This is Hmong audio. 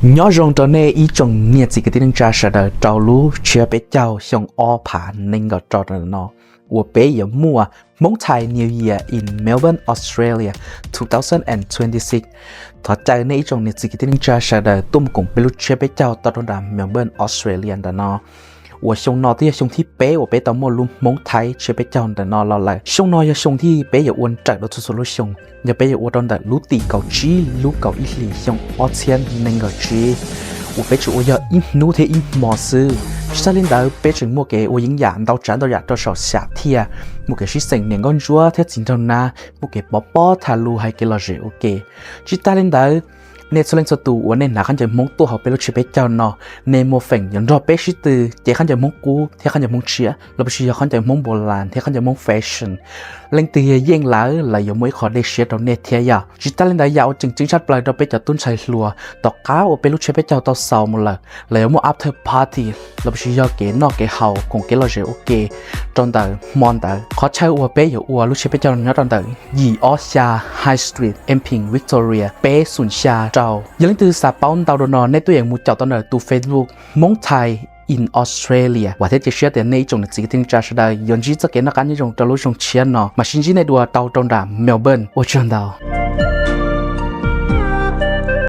Nyob zoo rau nej ib tsoom niam txiv kwv tij neej tsa sawv daws rau lub tshiab peb caug xyoo ob phav nees nkaum rau no, uas peb yuav muaj Hmoob Thai New Year in Melbourne, Australia two thousand and twenty-six. Thov caw nej ib tsoom niam txiv kwv tij neej tsa sawv daws tuaj mus koom peb lub tshiab peb caug tau rau nram Melbourne, Australia ntawm no, uas xyoo no twb yog xyoo thib peb uas peb tau muaj lub Hmoob Thai tshiab peb caug ntawm no los lawm. Xyoo no yog xyoo thib peb yuav ua nrawm rau txhua txhua lub xyoo, yog peb yuav ua rau ntawm lub tim kaum tsib lub kaum ib hlis xyoo ob txhiab nees nkaum tsib, uas peb tsuas ua yog ib hnub thiab ib hmo xwb. Tsis tas li ntawd peb tseem muaj kev ua yeeb yam ntau tsav ntau yam rau saum xyam thiaj, muaj kev sib xeem niam nkauj ntsuab thiab txiv nraug nab, muaj kev pov pob tham lus hais kev lom zem ua ke. Tsis tas li ntawd, nej txhua leej txhua tus uas nej hnav khaub ncaws Hmoob tuaj hauv peb lub tshiab peb caug no, nej muaj feem yuav nrog peb sib tw cev khaub ncaws Hmoob qub thiab khaub ncaws Hmoob tshiab los sis yog khaub ncaws Hmoob npua las thiab khaub ncaws Hmoob fashion. Leej twg yog yeej lawm, lawv yuav muaj ib qho dej siab rau nej thiab yom. Tsis tas li ntawd, yam uas tseem ceeb tshaj plaws rau peb cov tub ntxhais hluas, tom qab uas peb lub tshiab peb caug tau xaus mus lawm, lawv yuav muaj after party los sis yog kev noj kev haus koom kev lom zem ua ke rau ntawm hmo ntawd. Qhov chaw uas peb yuav ua lub tshiab peb caug nyob rau ntawm yim ob xya High Street, Enfield, Victoria peb xoom xya rau. Yog leej twg xav paub ntau dua no, nej tuaj yeem mus caum tau ntawm tus Facebook Hmoob Thai in Australia. Vam thiab cia siab tias nej ib tsoom niam txiv kwv tij neej tsa sawv daws yuav ntsib txoj kev noj qab nyob zoo rau lub xyoo tshiab no, mam sib ntsib nej dua tau rau nram Melbourne. Ua tsaug ntau.